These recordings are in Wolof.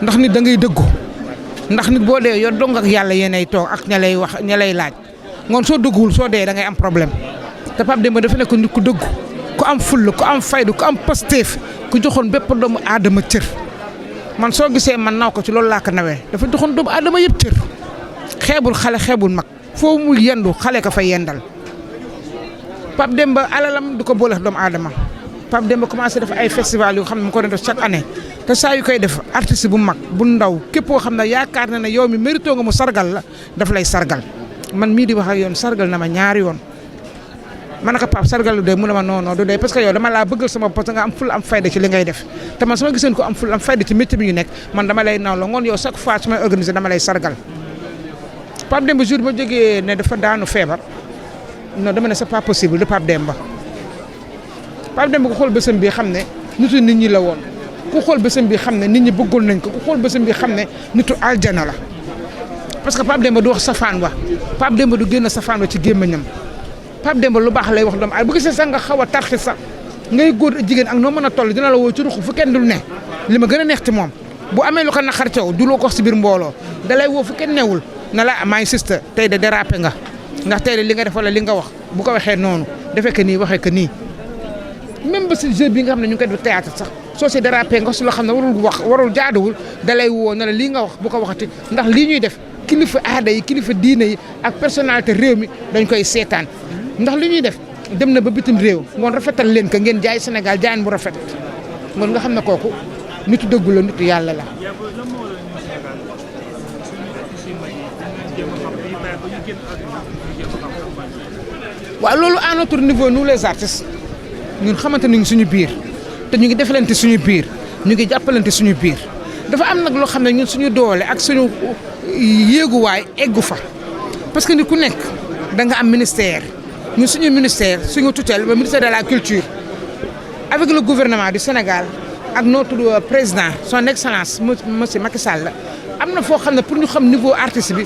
ndax nit da ngay dëggu ndax nit boo dee yow dong ak yàlla yéenay toog ak ña lay wax ña lay laaj ngoon soo dëgguwul soo dee da ngay am problème te Pape Demba dafa nekk nit ku dëggu ku am fulla ku am faydu ku am pasteef ku joxoon bépp doomu aadama cër man soo gisee man naw ko ci loolu laa ko nawee dafa joxoon doomu aadama yëpp cër xeebul xale xeebul mag foo mu yendu xale ka fa yendal Pape Demba alalam du ko boole doomu aadama Pape Demba commencé def ay festival yu xam ne mu ko doon def chaque année te saa yu koy def artiste bu mag bu ndaw képp koo xam ne yaakaar na ne yow mi mérito nga mu sargal la daf lay sargal man mii di wax ak yoon sargal na ma ñaari yoon man naka Pape sargal lu doy mu ne ma non non du doy parce que yow dama laa bëggal sama parce que nga am ful am fayda ci li ngay def te man sama giseen ko am ful am fayda ci métier bi ñu nekk man dama lay naw la ngoon yow chaque fois su may organiser dama lay sargal Pape Demba jour ba jógee ne dafa daanu feebar non dama ne c'est pas possible de Pape Demba ku xool bésam bi xam ne nitu nit ñi la woon ku xool bésam bi xam ne nit ñi bëggoon nañ ko ku xool bésam bi xam ne nitu aljana la parce que Pape Demba du wax safaan wa Pape Demba du génn safaan wa ci gémmiñam Pape Demba lu baax lay wax doomu bu gisee sax nga xaw a tarxi sax ngay góor ak jigéen ak noo mën a toll dina la woo ci ruxu fu kenn dul ne li ma gën a neex ci moom bu amee lu ko naqar caw du loo ko wax si biir mbooloo da lay woo fu kenn newul na la maay sister tey de dérapé nga ndax tey de li nga def wala li nga wax bu ko waxee noonu defee que nii waxee que nii même ba si jeu bi nga xam ne ñu ngi koy def théâtre sax soo si dérapé nga si loo xam ne warul jaaduwul da lay woo na la lii nga wax bu ko waxati ndax lii ñuy def kilifa aada yi kilifa diine yi ak personnalité réew mi dañ koy seetaan ndax li ñuy def dem na ba bitim réew ngoon rafetal leen ko ngeen jaay Sénégal jaayin bu rafet ngoon nga xam ne kooku nitu dëggu la nitu yàlla la. waaw loolu à notre niveau nous les artistes ñun xamante nañu suñu biir te ñu ngi defalante suñu biir ñu ngi jàppalante suñu biir dafa am nag loo xam ne ñun suñu doole ak suñu yéeguwaay eggu fa parce que ni ku nekk da nga am ministère ñun suñu ministère suñu tutelle le ministère de la culture avec le gouvernement du Sénégal ak notre président son excellence monsieur Macky Sall am na foo xam ne pour ñu xam niveau artiste bi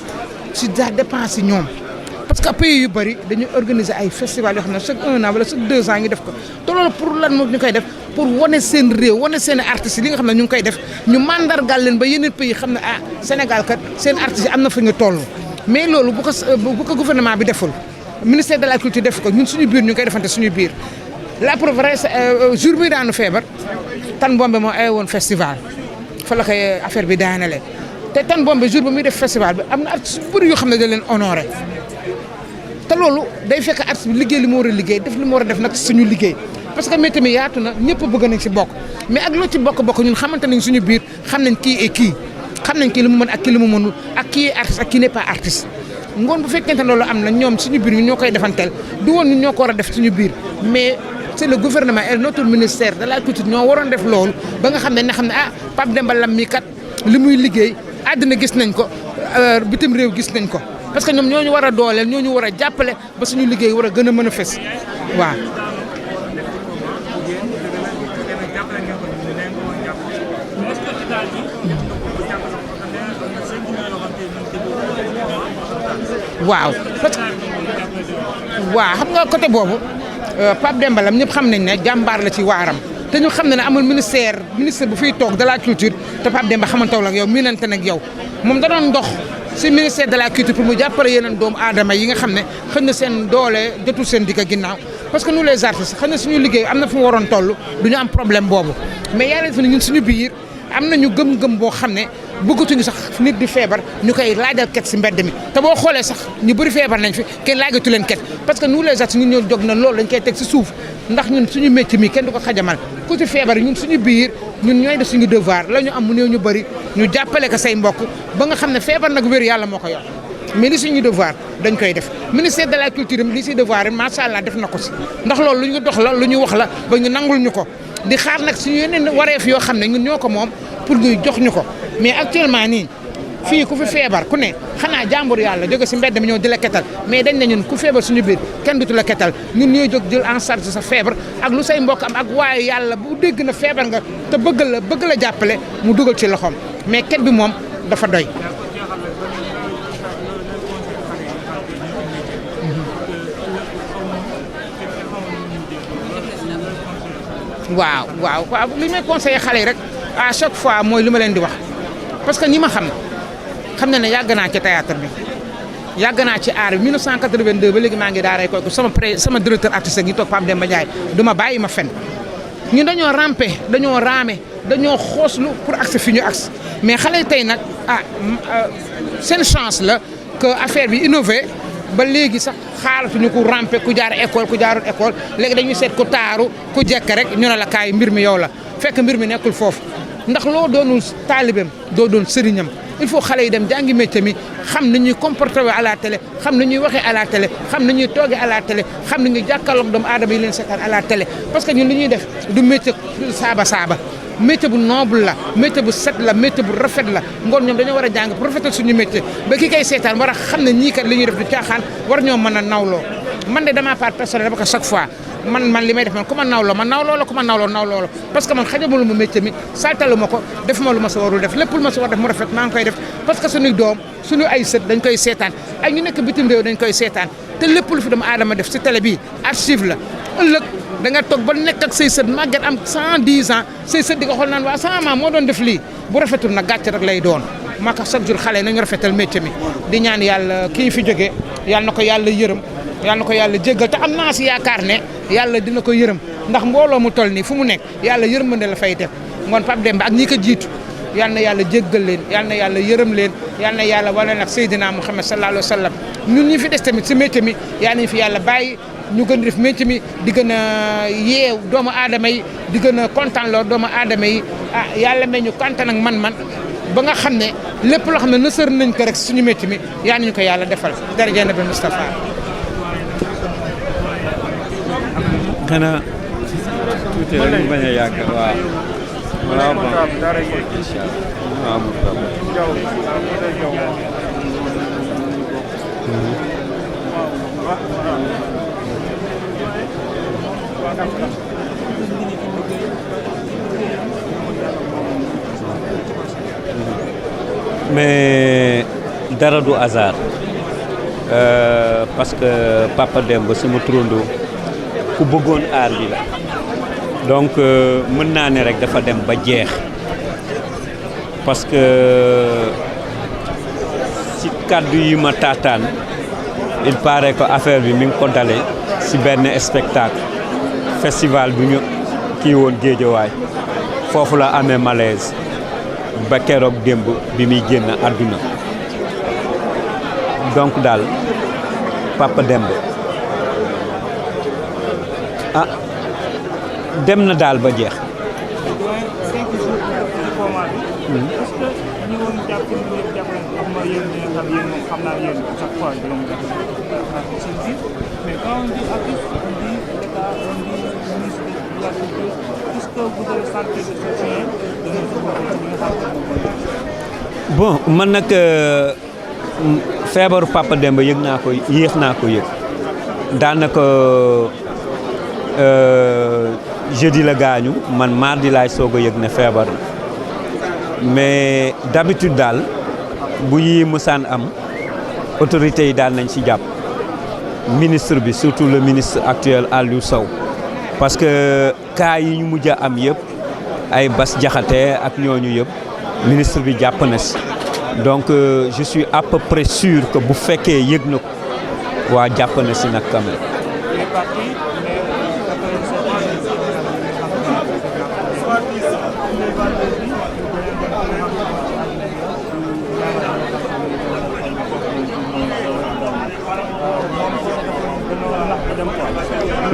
si daa dépense yi ñoom parce que pays yu bëri dañuy organiser ay festival yoo xam ne chaque 1 an wala chaque 2 ans ñu def ko te loolu pour lan moom ñu koy def pour wane seen réew wane seen artistes yi li nga xam ne ñu ngi koy def ñu mandargal leen ba yeneen pays xam ne ah Sénégal kat seen artistes yi am na fa ñu toll mais loolu bu ko gouvernement bi deful ministère de la culture def ko ñun suñu biir ñu ngi koy defante suñu biir la preuve jour bi daanu feebar Tan Bombe moo ay woon festival fa la koy affaire bi daanale te Tan Bombe jour ba muy def festival bi am na artistes yu bëri yoo xam ne da leen honoré te loolu day fekk artiste bi liggéey li mu war a liggéey def li mu war a def nag suñu liggéey parce que métier mi yaatu na ñëpp bëgg nañ ci bokk mais ak loo ci bokk ñun xamante nañ suñu biir xam nañ kii et kii xam nañ kii li mu mën ak kii li mu mënul ak kii artiste ak kii n'est pas artiste ngoon bu fekkente ne loolu am na ñoom suñu biir ñun ñoo koy defanteel du woon ñun ñoo ko war a def suñu biir mais c'est le gouvernement et notre ministère de la culture ñoo waroon def loolu ba nga xam ne ah Pape Demba Lam mi kat li muy liggéey àddina gis nañ ko bitim réew gis nañ ko parce que ñoom ñoo ñu war a dooleel ñoo ñu war a jàppale ba suñu liggéey war a gën a mën a fës waaw. waaw parce que waaw xam nga côté boobu Pape Demba Lam ñëpp xam nañ ne jàmbaar la ci waaram te ñu xam ne amul ministre bu fiy toog de la culture te Pape Demba xamantaw ak yow miinante nag yow moom da doon dox si ministère de la culture pour mu jàppale yeneen doomu aadama yi nga xam ne xëy na seen doole jotul seen digg ginnaaw parce que nous les artistes xëy na suñu liggéey am na fu mu waroon toll du ñu am problème boobu mais yàlla def na ñun suñu biir am nañu gëm-gëm boo xam ne bëggatuñu sax nit di feebar ñu koy laajal ket si mbedd mi te boo xoolee sax ñu bëri feebar nañ fi kenn laajatu leen ket parce que nous les artistes ñun ñoo jóg na loolu dañ koy teg si suuf ndax ñun suñu métier mi kenn du ko xajamal ku ci feebar ñun suñu biir ñun ñooy def suñu devoir la ñu am mu néew ñu bëri ñu jàppale ko say mbokk ba nga xam ne feebar nag wér yàlla moo ko yor mais li suñu devoir dañ koy def ministère de la culture li si devoir macha allah def na ko si ndax loolu lu ñu dox la lu ñu wax la ba ñu nangul ñu ko di xaar nag suñu yeneen wareef yoo xam ne ñun ñoo ko moom pour ñu jox ñu ko mais actuellement nii fii ku fi feebar ku ne xanaa jàmbur yàlla jóge si mbedd mi ñëw di la ketal mais dañ ne ñun ku feebar suñu biir kenn dutu la ketal ñun ñooy jóg jël en charge sa feebar ak lu say mbokk am ak waaye yàlla bu dégg na feebar nga te bëgg la jàppale mu dugal ci loxoom mais ket bi moom dafa doy. waaw li may conseillé xale yi rek à chaque fois mooy li ma leen di wax parce que ñi ma xam na ne yàgg naa ci théâtre bi yàgg naa ci art bi 1982 ba léegi maa ngi daaray koy ko sama directeur artistique yi toog Pape Demba Ndiaye du ma bàyyi ma fen ñun dañoo rampe dañoo raame dañoo xooslu pour agsi fi ñu agsi mais xale yi tey nag seen chance la que affaire bi innové ba léegi sax xaalatuñu ku rampe ku jaar école ku jaarul école léegi dañuy seet ku taaru ku jekk rek ñu ne la kaay mbir mi yow la fekk mbir mi nekkul foofu ndax loo doonul taalibeem doo doon sëriñam il faut xale yi dem jàngi métier mi xam ni ñuy comporté à la télé xam ni ñuy waxee à la télé xam ni ñuy toogee à la télé xam ni ñuy jàkkaarloog doomu aadama yi leen seetaan à la télé parce que ñun li ñuy def du métier saaba métier bu noble la métier bu set la métier bu rafet la ngoon ñoom dañoo war a jàng pour rafetal suñu métier ba ki kay seetaan war a xam ne ñii kat li ñuy def du caaxaan war ñoo mën a nawloo man de dama part personnel dama ko chaque fois man li may def man ku ma nawloo ma nawloo la ku ma nawloo nawloo la parce que man xajamalu ma métier mi saltalu ma ko def ma lu ma sa warul def lépp lu ma sa war def mu rafet maa ngi koy def parce que suñuy doom suñu ay sët dañ koy seetaan ay ñu nekk bitim réew dañ koy seetaan te lépp lu fi doomu aadama def si télé bi archive la ëllëg da nga toog ba nekk ak say sët màgget am 110 ans say sët di ko xool naan waa sama maam moo doon def lii bu rafetul nag gàcce rek lay doon maa ko chaque jour xale yi nañu rafetal métier mi di ñaan yàlla kii fi jógee yàlla na ko yàlla yërëm yàlla na ko yàlla jéggal te am naa si yaakaar ne yàlla dina ko yërëm ndax mbooloo mu toll nii fu mu nekk yàlla yërmande la fay def ngoon Pape Demba ak ñi ko jiitu yàlla na yàlla jéggal leen yàlla na yàlla yërëm leen yàlla na yàlla wane nag Seydina Muhammad sallallahu alayhi wa sallam ñun ñi fi des tamit si métier mi yàlla nañu fi yàlla bàyyi ñu gën di def métier mi di gën a yeew doomu aadama yi di gën a kontaan loo doomu aadama yi yàlla may ñu kontaan ak man ba nga xam ne lépp loo xam ne nësër nañ ko rek suñu métier mi yaa nañu ko yàlla defal daraja Nabi Mustafa xanaa tuuti rek ñu bañ a yàgg waaw waaw bon incha allah amul mais dara du hasard parce que Papa Demba sama turandoo ku bëggoon aar bi la donc mën naa ne rek dafa dem ba jeex parce que ci kàddu yi ma taataan il paraît que affaire bi mi ngi ko dale ci benn spectacle festival bu ñu kii woon Géejawaay foofu la amee malaise ba keroog démb bi muy génn àdduna donc daal Papa Demba dem na daal ba jeex. bon man nag feebaru Papa Demba yëg naa ko yéex naa ko yëg daanaka jeudi la gaañu man mardi laay soog a yëg ne feebar mais d'habitude daal bu yi musaan am autorités yi daal nañ ci jàpp ministre bi surtout le ministre actuel Aliou Sow parce que cas yi ñu mujj a am yëpp ay Bass Diakhaté ak ñooñu yëpp ministre bi jàpp na si donc je suis à peu près sûr que bu fekkee yëg na ko waa jàpp na si nag quand même.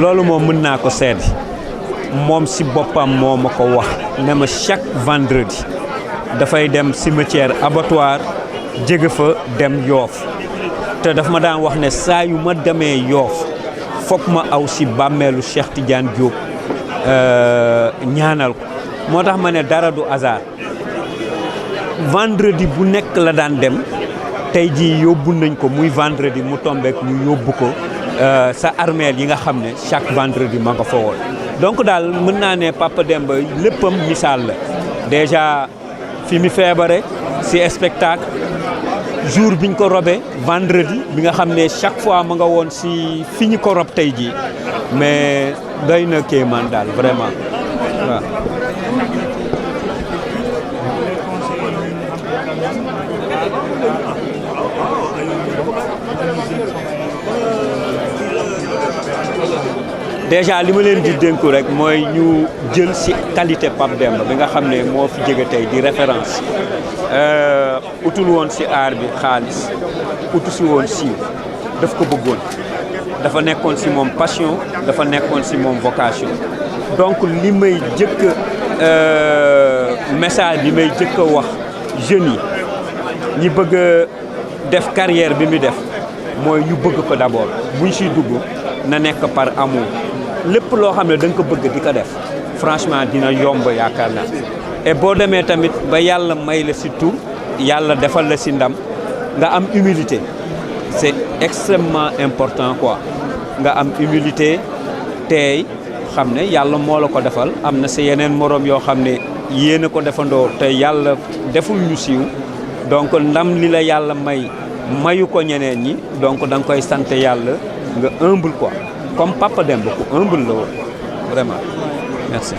loolu moom mën naa ko seede moom si boppam moo ma ko wax ne ma chaque vendredi dafay dem cimetière abattoir jóge fa dem Yoof te daf ma daan wax ne saa yu ma demee Yoof foog ma aw si bàmmeelu Cheikh Tidiane Diop ñaanal ko moo tax ma ne dara du hasard vendredi bu nekk la daan dem tey jii yóbbu nañ ko muy vendredi mu tombeek ñu yóbbu ko sa armeel yi nga xam ne chaque vendredi ma nga fa woon donc daal mën naa ne Papa Demba léppam misaal la déjà fi mi feebare si spectacle jour biñ ko robee vendredi bi nga xam ne chaque fois ma nga woon si fi ñu ko rob tey jii mais doy na kéemaan daal vraiment waaw. déjà li ma leen di dénku rek mooy ñu jël ci qualité Pape Demba bi nga xam ne moo fi jóge tey di référence utul woon ci art bi xaalis utu ci woon siiw daf ko bëggoon dafa nekkoon ci moom passion dafa nekkoon ci moom vocation donc li may jëkk message bi may jëkk a wax jeunes yi ñi bëgg a def carrière bi mu def mooy ñu bëgg ko d'abord buñ ciy dugg na nekk par amour lépp loo xam ne da nga ko bëgg di ko def franchement dina yomb yaakaar naa et boo demee tamit ba yàlla may la ci tur yàlla defal la ci ndam nga am humilité c'est extrêmement important quoi nga am humilité tey xam ne yàlla moo la ko defal am na sa yeneen moroom yoo xam ne yéen a ko defandoo te yàlla deful ñu siiw donc ndam li la yàlla mayu ko ñeneen ñi donc da nga koy sant yàlla nga humble quoi comme Papa Demba ku humble la woon vraiment merci.